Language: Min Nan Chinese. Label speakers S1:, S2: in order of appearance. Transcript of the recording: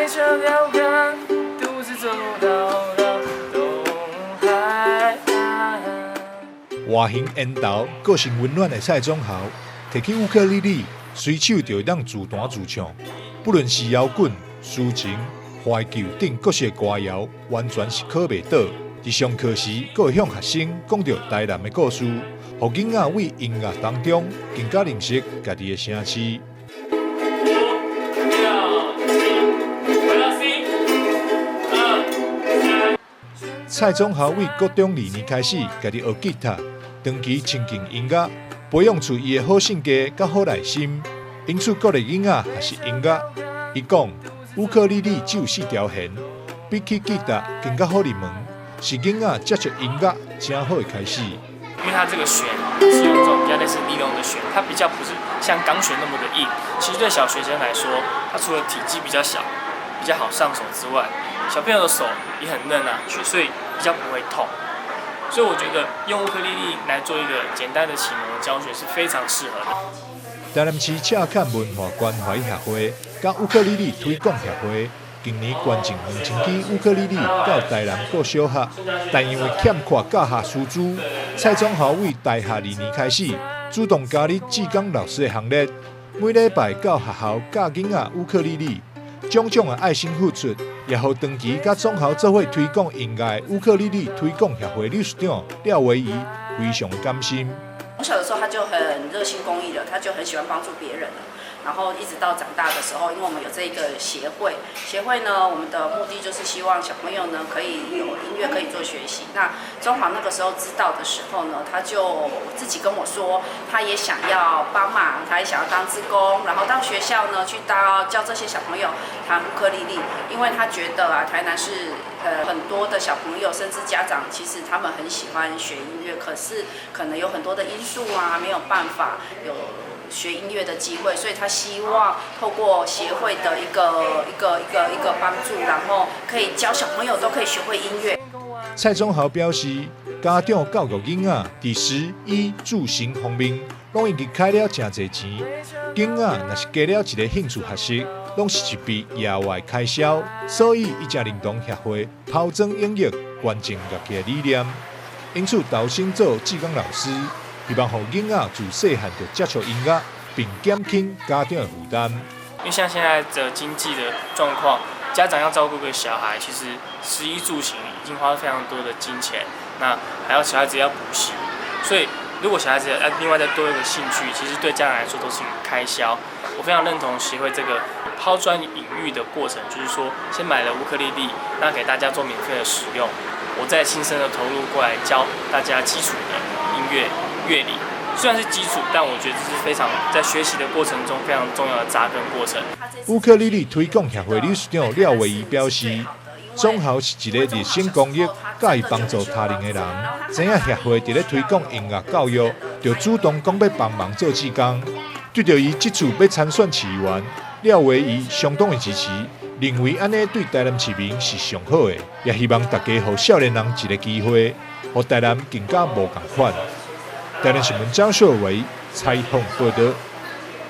S1: 這釣竿，獨自走到了東海岸。
S2: 外形緣投、個性溫暖的蔡宗豪，提起烏克麗麗，隨手就會當自彈自唱。不論是搖滾、抒情、懷舊等各式歌謠，完全是考袂倒。佇上課時，閣會向學生講著台南的故事，予囡仔對音樂當中更加認識家己的城市。
S1: 五、六、七，回到 C，二、三。
S2: 蔡宗豪對國中二年開始，家己學吉他，長期親近音樂，培養出伊的好性格佮好耐心。因此鼓勵囡仔學習音樂。伊講，烏克麗麗只有四條弦，比起吉他更加好入門，是囡仔接觸音樂誠好的開始。
S1: 因為它這個弦是用這種比較類似尼龍的弦，它比較不是像鋼弦那麼的硬。其實對小學生來說，它除了體積比較小，比較好上手之外，小朋友的手也很嫩啊，所以比較不會痛。所以我覺得用烏克麗麗來做一個簡單的啟蒙教學是非常適合的。
S2: 台南市赤崁文化關懷協會佮烏克麗麗推廣協會近年捐贈2000支烏克麗麗到台南各小學，但因為欠缺教學師資，蔡宗豪對大學二年開始主動加入志工老師的行列，每禮拜到學校教囡仔烏克麗麗，種種的愛心付出，也予長期佮宗豪做伙推廣音樂的烏克麗麗推廣協會理事長廖維儀非常的感心。
S3: 從小的時候他就很熱心公益了，他就很喜歡幫助別人了。然後一直到長大的時候，因為我們有這個協會，協會呢，我們的目的就是希望小朋友呢可以有音樂可以做學習。那宗豪那個時候知道的時候呢，他就自己跟我說，他也想要幫忙，他也想要當志工，然後到學校呢去當教這些小朋友彈烏克麗麗，因為他覺得啊，台南是很多的小朋友甚至家長，其實他們很喜歡學音樂，可是可能有很多的因素啊，沒有辦法有學音樂的機會，所以他希望透過協會的一個一個一個一個幫助，然後可以教小朋友都可以學會音樂。
S2: 蔡宗豪表示，家長教育囡仔，佇食衣住行方面，攏已經開了誠濟錢。囡仔若是加了一個興趣學習，攏是一筆額外開銷，所以伊誠認同協會拋磚引玉、捐贈樂器的理念。因此投身做志工老師，希望予囡仔自細漢就接觸音樂，並減輕家長的負擔。
S1: 因為像現在的經濟的狀況，家長要照顧個小孩，其實食衣住行已經花了非常多的金錢，那還要小孩子要補習，所以如果小孩子要另外再多一個興趣，其實對家長來說都是一個開銷。我非常認同協會這個拋磚引玉的過程，就是說先買了烏克麗麗，那給大家做免費的使用，我再親身的投入過來教大家基礎的音樂樂理，雖然是基礎，但我覺得這是非常在學習的過程中非常重要的扎根過程。
S2: 烏克麗麗推廣協會理事長廖維儀表示，宗豪是一個熱心公益、佮意幫助他人的人。知影協會佇咧推廣音樂教育，就主動講欲幫忙做志工。對著伊這次欲參選市議員，廖維儀相當的支持，認為按呢對台南市民是上好的，也希望大家予少年人一個機會，予台南更加無仝款。台南新聞張秀偉採訪報導。